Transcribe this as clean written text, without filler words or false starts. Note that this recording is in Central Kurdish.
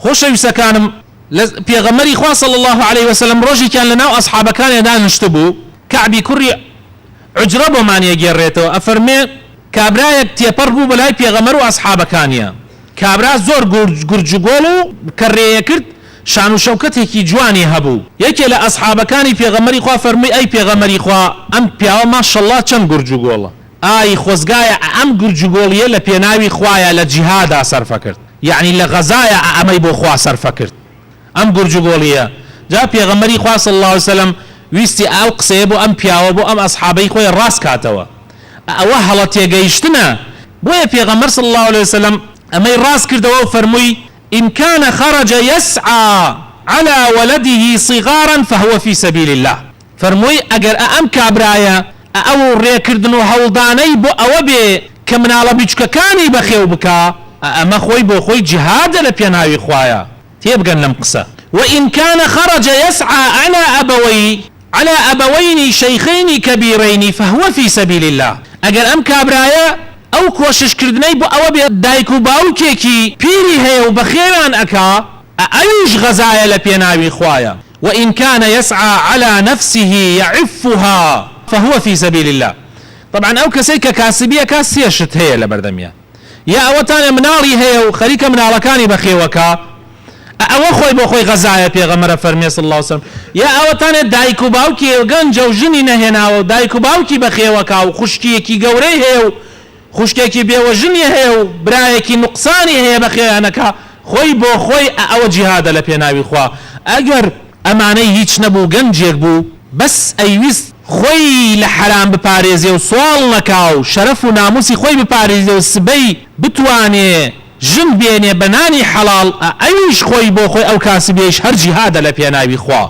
خۆشەویستەکانم لە پێغەمبەری خوا صلی اللە علیە وسلم ڕۆژێکیان لەناو ئەسحابەکانیا دانیشتبوو، کەعبی کوڕی عوجرە بۆمان ئەگێڕێتەوە ئەفەرموێ، کابرایەک تێپەڕ بوو بەلای پێغەمبەر و ئەسحابەکانیا، کابرا زۆر گورجوگۆڵ و کە ڕێیەکرد شان و شەوکەتێکی جوانی هەبوو، یەکێ لە ئەسحابەکانی پێغەمبەری خوا فەرمووی ئەی پێغەمبەری خوا ئەم پیاوە ماشەڵڵا چەند گورجوگۆڵە، ئای خۆزگایە ئەم گورجوگۆڵیە لە پێناوی خوایا لە جیهادا سەرفەکرد. یەعنی لە غەزایا ئەمەی بۆ خوا سەرفە کرد ئەم گورج و گۆڵیە، جا پێغەمبەری خوا صلی اللە علیە وسلم ویستی ئەو قسەیە بۆ ئەم پیاوە بۆ ئەم ئەسحابەی خۆی ڕاست کاتەوە، ئەوە هەڵە تێگەیشتنە، بۆیە پێغەمبەر صلی اللە علیە وسلم ئەمەی ڕاست کردەوە و فەرمووی، ان کان خرج یسعی علی ولده صغارا فهو فی سبیل اللە، فەرمووی ئەگەر ئەم کابرایە ئەو ڕێکردن و هەوڵدانەی بۆ ئەوە بێ کە مناڵە بیچکەکانی بەخێو بکا، ئەمە خۆی بۆ خۆی جیهادە لە پێناوی خوایا، تێبگەن لەم قسە. وان کان خرج یسعی علی ابوی علی ابوین شیخین کبیرین فهو فی سبیل اللە، ئەگەر ئەم کابرایە ئەو کۆشش کردنەی بۆ ئەوە بێ دایک و باوکێکی پیری هەیە و بەخێویان ئەکا، ئەویش غەزایە لە پێناوی خوایا. وان کان یسعی علی نفسه یعفها فهو فی سبیل اللە تەبعەن ئەو کەسەی کە کاسبی ئەکا سێ شت هەیە لەبەردەمیا یا ئەوەتانە مناڵی هەیە و خەریکە مناڵەکانی بەخێوەکا ئەوە خۆی بۆ خۆی غەزایە پێغەمبەر ئەفەرمێ صلی اللە علیە وسلم یا ئەوەتانە دایک و باوکی هەیە و گەنجە و ژنی نەهێناوە و دایک و باوکی بەخێوەکا و خوشکیەکی گەورەی هەیە و خوشکێکی بێوەژنی هەیە و برایەکی نوقسانی هەیە بەخێویان ئەکا خۆی بۆ خۆی ئەوە جیهادە لە پێناوی خوا ئەگەر ئەمانەی هیچ نەبوو گەنجێک بوو بەس ئەیویست خۆی لە حەرام بپارێزێ و سواڵ نەکا و شەرەف و ناموسی خۆی بپاریزێ و سبەی بتوانێ ژن بێنێ بە نانی حەڵاڵ ئەویش خۆی بۆ خۆی ئەو کاسبیەیش هەر جیهادە لە پێناوی خوا.